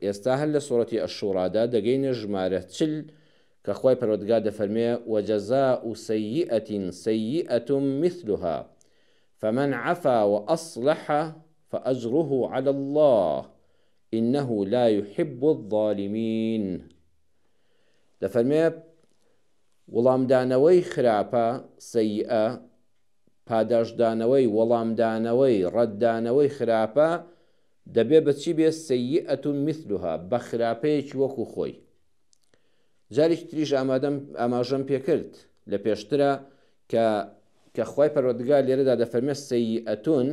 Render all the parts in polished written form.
ئێستا هەر لە سوڕەتی الشورادا دەگەینە ژمارە 40 کە خوای پەروەردگار دەفەرموێ، وجزاء سیئة سیئة مثلها فمن عفا وأصلح فأجره علی اللە انه لا یحب الظالمین. دەفەرموێ، وڵامدانەوەی خراپە، سیئە، پاداشتدانەوەی، وەڵامدانەوەی، ڕەتدانەوەی خراپە دەبێ بە چی بێ، سیئة مثلها، بە خراپەیەکی وەکو خۆی. جارێکی تریش ئامادەم ئاماژەم پێکرد لە پێشترا کە کە خوای پەروەردگار لێرەدا دەفەرمێ سیئەتون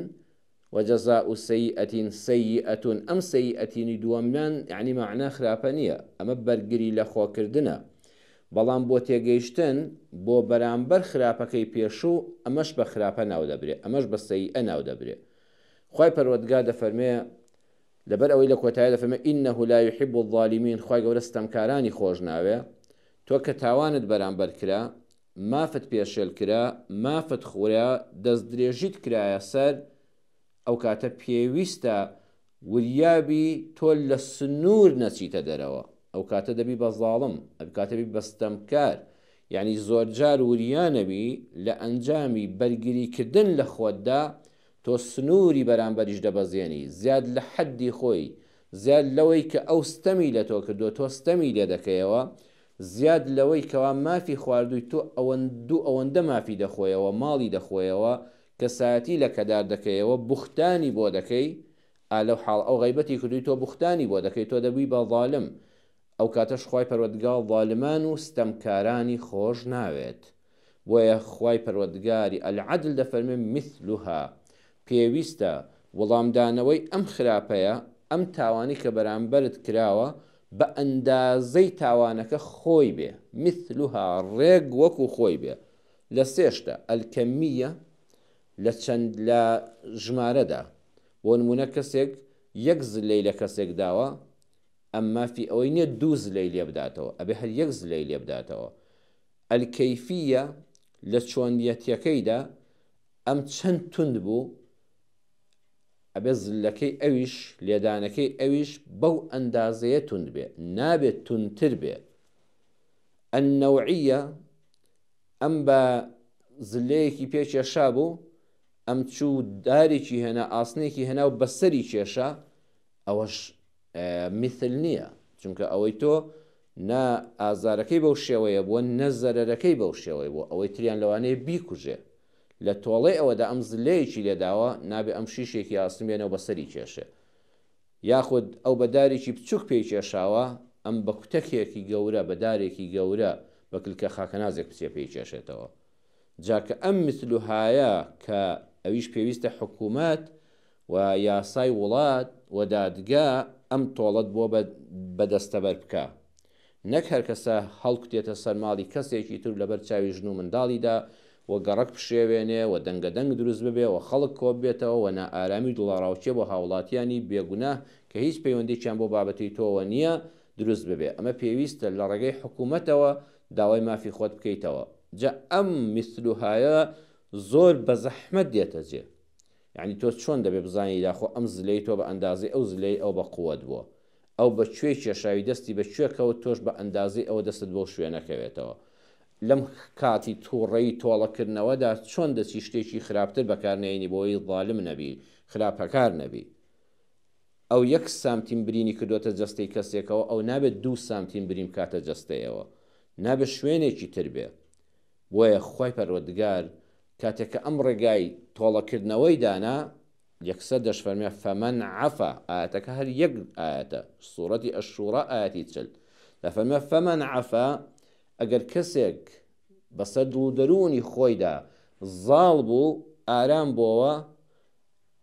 وجزاء سیئة سیئة ئەم سیئەتینی دووەمیان یعنی مەعنا خراپە نییە ئەمە بەرگری لە خۆکردنە بەڵام بۆ تێگەیشتن بۆ بەرامبەر خراپەکەی پێشوو ئەمەش بە خراپە ناودەبرێ ئەمەش بە سەیئە ناودەبرێ خوای پەروەردگار دەفەرمێ لەبەر ئەوەی لە کۆتاییا دەفەرمێ انه لا یحب الظالمین خوای گەورە ستەمکارانی خۆش ناوێ تۆ کە تاوانت بەرامبەر کرا مافت پێشێل کرا مافت خورا دەستدرێژیت کرایە سەر ئەو کاتە پێویستە وریابی تۆ لە سنوور نەچیتە دەرەوە ئەو کاتە دەبی بە زاڵم ئەو کاتە بی بە ستەمکار یعنی زۆرجار وریا نەبی لە ئەنجامی بەرگریکردن لە خۆتدا تۆ سنووری بەرامبەریش دەبەزێنی، زیاد لە حەدی خۆی، زیاد لەوەی کە ئەو ستەمی لە تۆ کردووە تۆ ستەمی لێ دەکەیەوە، زیاد لەوەی کەوا مافی خواردووی تۆ ئەوەند دوو ئەوەندە مافی دەخۆیەوە، ماڵی دەخۆیەوە، کەسایەتی لەکەدار دەکەیەوە، بوختانی بۆ دەکەی، ئا لەو حاڵ ئەو غەیبەتی کردووی تۆ بوختانی بۆ دەکەی تۆ دەبووی بە ظالم، ئەو کاتەش خوای پەروەردگار ظالمان و ستەمکارانی خۆش ناوێت. بۆیە خوای پەروەردگاری العدل دەفەرموێ مثلها پێویستە وڵامدانەوەی ئەم خراپەیە ئەم تاوانەی کە بەرامبەرت کراوە بە ئەندازەی تاوانەکە خۆی بێ مثلها ڕێک وەکو خۆی بێ لە سێ شتە الکمیە لە چەند لە ژمارەدا بۆ نمونە کەسێک یەک زلەی لە کەسێک داوە ئەم مافی ئەوەی نییە دوو زلەی لێ بداتەوە ئەبێ هەر یەک زلەی لێ بداتەوە الکیفیە لە چۆنیەتیەکەیدا ئەم چەند توند بوو ئەبێ زلەکەی ئەویش لێدانەکەی ئەویش بەو ئەندازەیە توند بێ نابێت توندتر بێ النوعیە ئەم بە زلەیەکی پێ کێشا بوو ئەم چوو دارێکی هێنا ئاسنێکی هێنا و بەسەری کێشا ئەوەش میثل نییە چونکە ئەوەی تۆ نە ئازارەکەی بەو شێوەیە بووە نە زەرەرەکەی بەو شێوەی بووە ئەوەی تریان لەوانەیە بیکوژێ لە تۆڵەی ئەوەدا ئەم زلەیەکی لێداوە نابێ ئەم شیشێکی ئاسن بێنەوە بەسەری کێشێ یاخود ئەو بە دارێکی بچووک پێی کێشاوە ئەم بە کوتەکێکی گەورە بە دارێکی گەورە بە کلکە خاکەنازێک بچێ پێی کێشێتەوە جا کە ئەم مثلهایە کە ئەویش پێویستە حکوومەت و یاسای وڵات و دادگا ئەم تۆڵەت بۆ بە دەستەبەر بکا. نەک هەر کەسە هەڵکوتێتە سەر ماڵی کەسێکی تر و لەبەر چاوی ژن و منداڵیدا و گەڕەک پشێوێنێ و دەنگەدەنگ دروست ببێ و خەڵک کۆببێتەوە و نائارامی و دڵەڕاوکێ بۆ هاوڵاتیانی بێگوناه کە هیچ پەیوەندێکیان بۆ بابەتەی تۆوە نییە دروست ببێ. ئەمە پێویستە لە ڕێگەی حکومەتەوە داوای مافی خۆت بکەیتەوە. جا ئەم میسلوهایە زۆر بەزەحمەت دێتە جێ. یەعنی تۆ چۆن دەبێ بزانی داخۆ ئەم زلەی تۆ بە ئەندازەی ئەو زلەی ئەو بە قوەت بووە؟ ئەو بە کوێی کێشاوی دەستی بە کوێ کەوت تۆش بە ئەندازەی ئەوە دەستت بەو شوێنە کەوێتەوە. لەم کاتی توڕەیی تۆڵە کردنەوەدا چۆن دەچی شتێکی خراپتر بەکار نەیەنی بۆی زالم نەبی خراپەکار نەبی. ئەو یەک سانتیم برینی کردۆتە جەستەی کەسێکەوە ئەو نابێت دوو سانتیم برین بکاتە جەستەیەوە نابێت شوێنێکی تر بێ. بۆیە خوای پەروەردگار کاتێک کە ئەم ڕێگای تۆڵەکردنەوەی دانا یەکسەر دەشفەرمێ فمن عفا ئایەتەکە هەر یەک ئایەتە سوڕەتی الشورا ئایەتی 40 دەفەرمێ فمن عفا ئەگەر کەسێک بەسەر دڵ و دەروونی خۆیدا زاڵ بوو ئارام بۆوە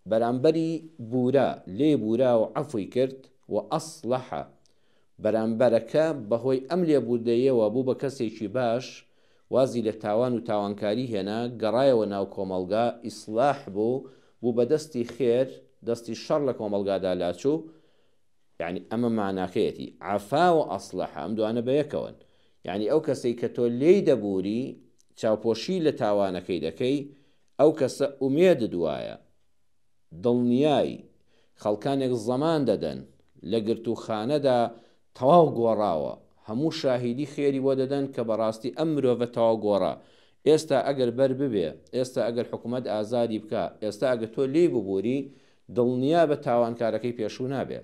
بەرامبەری بورا لێی بورا و عەفوی کرد و اصلح بەرامبەرەکە بەهۆی ئەم لێبوردەییەوە بوو بە کەسێکی باش، وازی لە تاوان و تاوانکاری هێنا، گەڕایەوە ناو کۆمەڵگا، ئیسلاح بوو، بوو بە دەستی خێر، دەستی شەڕ لە کۆمەڵگادا لاچوو، یەعنی ئەمە ماناکەیەتی، عفا و اصلح، ئەم دوانە بەیەکەوەن، یەعنی ئەو کەسەی کە تۆ لێی دەبووری، چاوپۆشی لە تاوانەکەی دەکەی، ئەو کەسە ئومێدت وایە، دڵنیای، خەڵکانێک زەمان دەدەن. لە گرتووخانەدا تەواو گۆڕاوە، هەموو شاهیدی خێری بۆ دەدەن کە بەڕاستی ئەم مرۆڤە تەواو گۆڕا، ئێستا ئەگەر بەر ببێ، ئێستا ئەگەر حکومەت ئازادی بکا، ئێستا ئەگەر تۆ لێی ببوری، دڵنیابە تاوانکارەکەی پێشوو نابێ.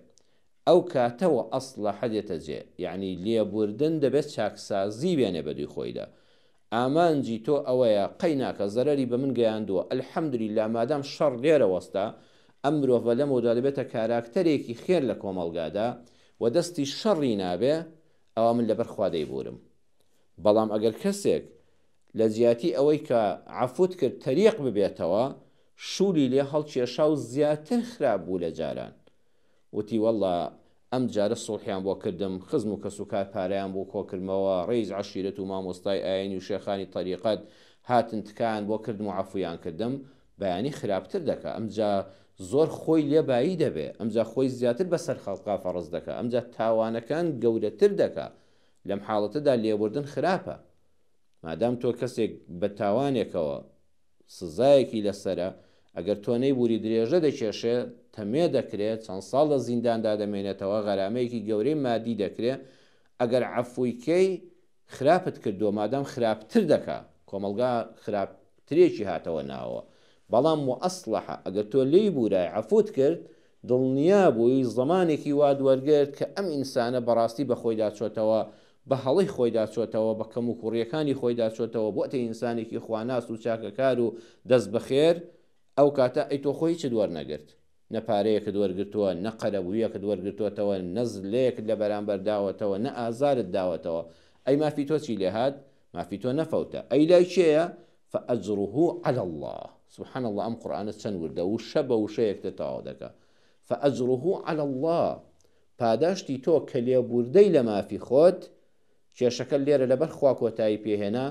ئەو کاتە وە ئەسڵەحە دێتە جێ، یەعنی لێبوردن دەبێت چاکسازی بێنێ بەدووی خۆیدا. ئامانجی تۆ ئەوەیە قەیناکە زەرەری بە من گەیاندووە، الحمدللە مادام شەڕ لێرە وەستا، ئەم مرۆڤە لەمەودا دەبێتە کاراکتەرێکی خێر لە کۆمەڵگادا و دەستی شەڕی نابێ، ئەوا من لەبەر خوا دەیبورم. بەڵام ئەگەر کەسێک لە جیاتی ئەوەی کە عەفوت کرد تەریق ببێتەوە، شولی لێ هەڵکێشا و زیاتر خراپ بوو لە جاران. وتی وەڵڵا ئەم جارە سوڵحیان بۆ کردم، خزم و کەسوکار پارەیان بۆ کۆکردمەوە، ڕەیس عەشیرەت و مامۆستای ئایینی و شێخانی تەریقەت هاتن تکایان بۆ کردم و عەفویان کردم، بەیانی خراپتر دەکا، ئەمجا زۆر خۆی لێ بایی دەبێ، ئەمجا خۆی زیاتر بەسەر خەڵکا فەڕز دەکا، ئەمجا تاوانەکان گەورەتر دەکا، لەم حاڵەتەدا لێبوردن خراپە. مادام تۆ کەسێک بە تاوانێکەوە سزایەکی لەسەرە، ئەگەر تۆ نەیبوری درێژە دەکێشێ، تەمێ دەکرێ، چەند ساڵ لە زینداندا دەمێنێتەوە، غەرامەیەکی گەورەی مادی دەکرێ، ئەگەر عەفوی کەی خراپت کردووە، مادام خراپتر دەکا، کۆمەڵگا خراپترێکی هاتەوە ناوەوە، بەڵام وئەسڵەحە ئەگەر تۆ لێی بورای عەفوت کرد، دڵنیا بووی زەمانێکی وات وەرگرت کە ئەم ئینسانە بەڕاستی بەخۆیدا چۆتەوە، بە هەڵەی خۆیدا چۆتەوە، بە کەموکوڕییەکانی خۆیدا چۆتەوە، بۆتە ئینسانێکی خواناس و چاکەکار و دەست بەخێر، ئەو کاتە ئەی تۆ خۆ هیچت وەرنەگرت، نە پارەیەکت وەرگرتووە، نە قەرەبوویەکت وەرگرتۆتەوە، نە زلەیەکت لە بەرامبەر داوەتەوە، نە ئازارت داوەتەوە، ئەی مافی تۆ چی لێهات؟ مافی تۆ نەفەوتا، ئەی لای کێیە؟ فاجره علی اللە، سبحان اللە ئەم قورئانە چەند وردە، وشە بە وشە یەکتر تەواو دەکا، فاجره علی اللە، پاداشتی تۆ کە لێبووردەی لە مافی خۆت، کێشەکە لێرە لەبەر خوا کۆتایی پێهێنا،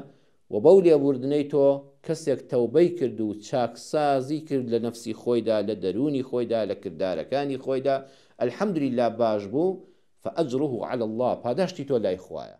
وە بەو لێبووردنەی تۆ کەسێک تەوبەی کرد و چاکسازی کرد لە نەفسی خۆیدا لە دەروونی خۆیدا لە کردارەکانی خۆیدا الحمدللە باش بوو، فاجره علی اللە پاداشتی تۆ لای خوایە.